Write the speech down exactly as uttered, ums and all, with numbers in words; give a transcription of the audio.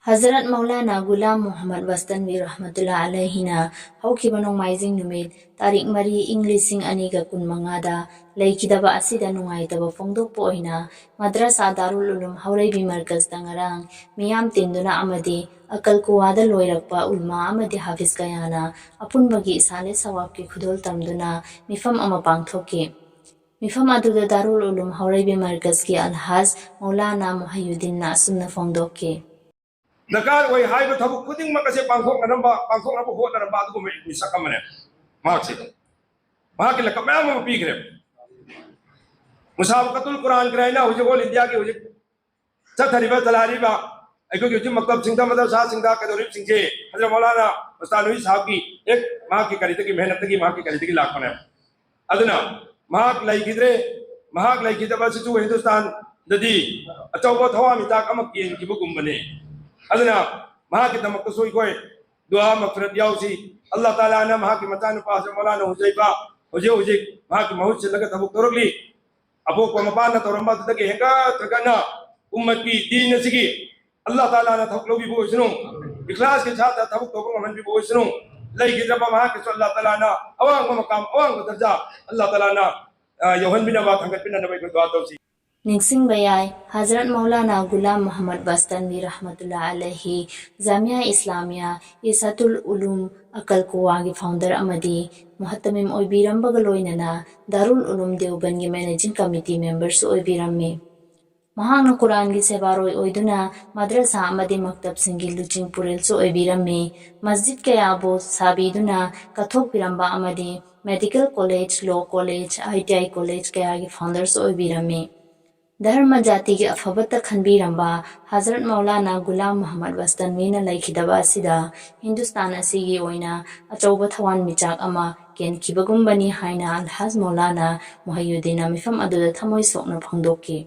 ꯍꯖꯔꯠ ꯃꯧꯂꯥꯅꯥ ꯒꯨꯂꯥꯝ ꯃꯨꯍꯝꯃꯗ ꯕꯁꯇꯟꯋꯤ ꯔꯍꯃꯇꯨꯜꯂꯥ ꯑꯂꯩꯍꯤꯅ ꯍꯧꯈꯤꯕ ꯅꯣꯡꯃꯥꯏꯖꯤꯡ ꯅꯨꯃꯤꯠ ꯇꯥꯔꯤꯛ ꯃꯔꯤ ꯏꯪ ꯂꯤꯁꯤꯡ ꯑꯅꯤꯒ ꯀꯨꯟꯃꯉꯥꯗ ꯂꯩꯈꯤꯗꯕ ꯑꯁꯤꯗ ꯅꯨꯡꯉꯥꯏꯇꯕ ꯐꯣꯡꯗꯣꯛꯄ ꯑꯣꯏꯅ ꯃꯗ꯭ꯔꯁꯥ ꯗꯥꯔꯨꯜ ꯎꯂꯨꯝ ꯍꯧꯔꯩꯕꯤ ꯃꯔꯀꯖꯇ ꯉꯔꯥꯡ ꯃꯤꯌꯥꯝ ꯇꯤꯟꯗꯨꯅ ꯑꯃꯗꯤ ꯑꯀꯜ ꯀꯨꯋꯥꯗ ꯂꯣꯏꯔꯛꯄ ꯎꯂꯃꯥ ꯑꯃꯗꯤ ꯍꯥꯐꯤꯖ ꯀꯌꯥꯅ ꯑꯄꯨꯟꯕꯒꯤ ꯏꯁꯥꯂꯦ ꯁꯋꯥꯕꯀꯤ ꯈꯨꯗꯣꯜ ꯇꯝꯗꯨꯅ ꯃꯤꯐꯝ ꯑꯃ ꯄꯥꯡꯊꯣꯛꯈꯤ꯫ ꯃꯤꯐꯝ ꯑꯗꯨꯗ ꯗꯥꯔꯨꯜ ꯎꯂꯨꯝ ꯍꯧꯔꯩꯕꯤ ꯃꯔꯀꯖꯀꯤ ꯑꯜꯍꯥꯖ ꯃꯧꯂꯥꯅꯥ ꯃꯨꯍꯩꯌꯨꯗꯤꯟꯅ ꯑꯁꯨꯝꯅ ꯐꯣꯡꯗꯣꯛꯈꯤ꯫ ꯗꯔꯀꯥꯔ ꯑꯣꯏ ꯍꯥꯏꯕ ꯊꯕꯛ ꯈꯨꯗꯤꯡꯃꯛ ꯑꯁꯦ ꯄꯥꯡꯊꯣꯛꯅꯔꯝꯕ, ꯄꯥꯡꯊꯣꯛꯅꯕ ꯍꯣꯠꯅꯔꯝꯕ ꯑꯗꯨꯒꯨꯝꯕ ꯃꯤꯁꯛ ꯑꯃꯅꯦ ꯃꯍꯥꯛꯁꯦ꯫ ꯃꯍꯥꯛꯀꯤ ꯂꯀꯕ ꯃꯌꯥꯝ ꯑꯃ ꯄꯤꯈ꯭ꯔꯦ꯫ ꯃꯨꯁꯥꯕꯀꯥꯇꯨꯜ ꯀꯨꯔꯥꯟ ꯀꯔꯥꯏꯅ ꯍꯧꯖꯤꯛ ꯑꯣꯜ ꯏꯟꯗꯤꯌꯥꯒꯤ ꯍꯧꯖꯤꯛ ꯆꯠꯊꯔꯤꯕ, ꯆꯂꯥꯏꯔꯤꯕ ꯑꯩꯈꯣꯏꯒꯤ ꯍꯧꯖꯤꯛ ꯃꯛꯇꯕꯁꯤꯡꯗ, ꯃꯗꯔꯁꯥꯁꯤꯡꯗ ꯀꯩꯗꯧꯔꯤꯕꯁꯤꯡꯁꯦ ꯍꯖꯔꯠ ꯃꯧꯂꯥꯅꯥ ꯃꯁꯇꯥꯅꯨꯏ ꯁꯥꯍꯕꯀꯤ ꯍꯦꯛ ꯃꯍꯥꯛꯀꯤ ꯀꯔꯤꯗꯒꯤ, ꯃꯦꯍꯅꯠꯇꯒꯤ, ꯃꯍꯥꯛꯀꯤ ꯀꯔꯤꯗꯒꯤ ꯂꯥꯛꯄꯅꯦ꯫ ꯑꯗꯨꯅ ꯃꯍꯥꯛ ꯂꯩꯈꯤꯗ꯭ꯔꯦ꯫ ꯃꯍꯥꯛ ꯂꯩꯈꯤꯗꯕ ꯑꯁꯤꯁꯨ ꯍꯤꯟꯗꯨꯁꯇꯥꯟꯗꯗꯤ ꯑꯆꯧꯕ ꯊꯋꯥꯟꯃꯤꯆꯥꯛ ꯑꯃ ꯀꯦꯟꯈꯤꯕꯒꯨꯝꯕꯅꯤ꯫ ꯑꯗꯨꯅ ꯃꯍꯥꯛꯀꯤꯗꯃꯛꯇꯁꯨ ꯑꯩꯈꯣꯏ ꯗꯨꯑꯥ ꯃꯛꯐꯤꯔꯠ ꯌꯥꯎꯁꯤ꯫ ꯑꯜꯂꯥꯍ ꯇꯥꯂꯥꯅ ꯃꯍꯥꯛꯀꯤ ꯃꯆꯥꯅꯨꯄꯥꯁꯦ ꯃꯧꯂꯥꯅꯥ ꯍꯨꯖꯩꯐꯥ ꯍꯧꯖꯤꯛ ꯍꯧꯖꯤꯛ ꯃꯍꯥꯛꯀꯤ ꯃꯍꯨꯠ ꯁꯤꯜꯂꯒ ꯊꯕꯛ ꯇꯧꯔꯛꯂꯤ꯫ ꯑꯄꯣꯛꯄ ꯃꯄꯥꯅ ꯇꯧꯔꯝꯕ ꯑꯗꯨꯗꯒꯤ ꯍꯦꯟꯒꯠꯇ꯭ꯔꯒꯅ ꯎꯝꯃꯠꯀꯤ ꯗꯤꯟ ꯑꯁꯤꯒꯤ ꯑꯜꯂꯥꯍ ꯇꯥꯂꯥꯅ ꯊꯕꯛ ꯂꯧꯕꯤꯕ ꯑꯣꯏꯁꯅꯨ꯫ ꯏꯈ꯭ꯂꯥꯁꯀꯤ ꯁꯥꯠꯇ ꯊꯕꯛ ꯇꯧꯕ ꯉꯝꯍꯟꯕꯤꯕ ꯑꯣꯏꯁꯅꯨ꯫ ꯂꯩꯈꯤꯗ꯭ꯔꯕ ꯃꯍꯥꯛꯀꯤꯁꯨ ꯑꯜꯂꯥꯍ ꯇꯥꯂꯥꯅ ꯑꯋꯥꯡꯕ ꯃꯀꯥꯝ, ꯑꯋꯥꯡꯕ ꯗꯔꯖꯥ ꯑꯜꯂꯥꯍ ꯇꯥꯂꯥꯅ, ꯑ, ꯌꯧꯍꯟꯕꯤꯅꯕ, ꯊꯥꯡꯒꯠꯄꯤꯅꯅꯕ ꯑꯩꯈꯣꯏ ꯗꯨꯑꯥ ꯇꯧꯁꯤ꯫ ꯅꯤꯡꯁꯤꯡꯕ ꯌꯥꯏ, ꯍꯖꯔꯠ ꯃꯧꯂꯥꯅꯥ ꯒꯨꯂꯥꯝ ꯃꯨꯍꯝꯃꯗ ꯕꯁꯇꯟꯋꯤ ꯔꯍꯃꯇꯨꯜꯂꯥ ꯑꯂꯩꯍꯤ ꯖꯥꯃꯤꯌꯥ ꯏꯁꯂꯥꯃꯤꯌꯥ ꯏꯁꯥꯇꯨꯜ ꯎꯂꯨꯝ ꯑꯀꯜ ꯀꯨꯋꯥꯒꯤ ꯐꯥꯎꯟꯗꯔ ꯑꯃꯗꯤ ꯃꯨꯍꯠꯇꯃꯤꯝ ꯑꯣꯏꯕꯤꯔꯝꯕꯒ ꯂꯣꯏꯅꯅ ꯗꯥꯔꯨꯜ ꯎꯂꯨꯝ ꯗꯦꯎꯕꯟꯒꯤ ꯃꯦꯅꯦꯖꯤꯡ ꯀꯃꯤꯇꯤ ꯃꯦꯝꯕꯔꯁꯨ ꯑꯣꯏꯕꯤꯔꯝꯃꯤ꯫ ꯃꯍꯥꯛꯅ ꯀꯨꯔꯥꯟꯒꯤ ꯁꯦꯕꯥꯔꯣꯏ ꯑꯣꯏꯗꯨꯅ ꯃꯗ꯭ꯔꯁꯥ ꯑꯃꯗꯤ ꯃꯛꯇꯕꯁꯤꯡꯒꯤ ꯂꯨꯆꯤꯡ ꯄꯨꯔꯦꯜꯁꯨ ꯑꯣꯏꯕꯤꯔꯝꯃꯤ꯫ ꯃꯁꯖꯤꯗ ꯀꯌꯥꯕꯨ ꯁꯥꯕꯤꯗꯨꯅ ꯀꯠꯊꯣꯛꯄꯤꯔꯝꯕ ꯑꯃꯗꯤ ꯃꯦꯗꯤꯀꯦꯜ ꯀꯣꯂꯦꯖ, ꯂꯣ ꯀꯣꯂꯦꯖ, ꯑꯥꯏ ꯇꯤ ꯑꯥꯏ ꯀꯣꯂꯦꯖ ꯀꯌꯥꯒꯤ ꯐꯥꯎꯟꯗꯔꯁꯨ ꯑꯣꯏꯕꯤꯔꯝꯃꯤ꯫ ꯙꯔꯃ ꯖꯥꯇꯤꯒꯤ ꯑꯐꯕꯇ ꯈꯟꯕꯤꯔꯝꯕ ꯍꯖꯔꯠ ꯃꯧꯂꯥꯅꯥ ꯒꯨꯂꯥꯝ ꯃꯨꯍꯝꯃꯗ ꯕꯁꯇꯟꯋꯤꯅ ꯂꯩꯈꯤꯗꯕ ꯑꯁꯤꯗ ꯍꯤꯟꯗꯨꯁꯇꯥꯟ ꯑꯁꯤꯒꯤ ꯑꯣꯏꯅ ꯑꯆꯧꯕ ꯊꯋꯥꯟꯃꯤꯆꯥꯛ ꯑꯃ ꯀꯦꯟꯈꯤꯕꯒꯨꯝꯕꯅꯤ ꯍꯥꯏꯅ ꯑꯜꯍꯥꯖ ꯃꯧꯂꯥꯅꯥ ꯃꯨꯍꯩꯌꯨꯗꯤꯟꯅ ꯃꯤꯐꯝ ꯑꯗꯨꯗ ꯊꯃꯣꯏ ꯁꯣꯛꯅ ꯐꯣꯡꯗꯣꯛꯈꯤ꯫